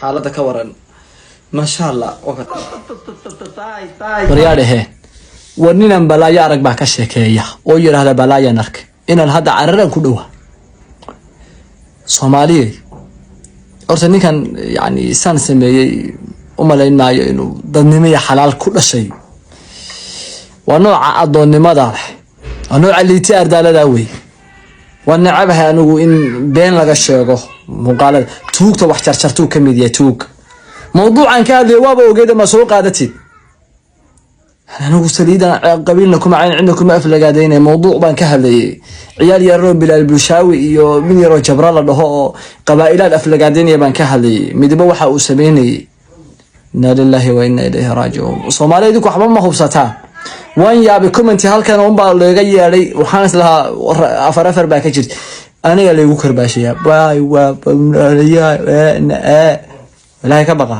Xaaladda ka waran, maasha Allah. Waryaa dheheen, war ninan balaayo arag baa ka sheekeeya oo yidhaahda balaayaan ark inaan hadda cararan ku dhowa Soomaaliyey. Horta ninkan yani saan sameeyey umalayn maayo inuu dadnimo iyo xalaal ku dhashay. Waa nooca addoonnimada leh, waa nooca liiti ardaalada wey. Waa necabahay anigu in been laga sheego muuqaalada. Tuugta wax jarjartuu ka mid yahay. Tuug mawduucan ka hadlaya waaba ogeeda, ma soo qaadatid. Anigu saliidan qabiilna kuma cayn, cidna kuma aflagaadaynay. Mawduuc baan ka hadlayay, ciyaal yaroo Bilaal Bulshaawi iyo mid yaroo Jabra la dhaho oo qabaa'ilaad aflagaadaynaya baan ka hadlayay, midba waxa uu sameynayay. Inna lillahi wa inna ilayhi raajicuun. Soomaaliya, idinku waxba ma hubsataan. Waan yaabay, comment halkan unbaa looga yeedhay. Waxaan islahaa afar afar baa ka jirta, aniga laygu karbaashayaa. Waay, waa, ilaahay ka baqa.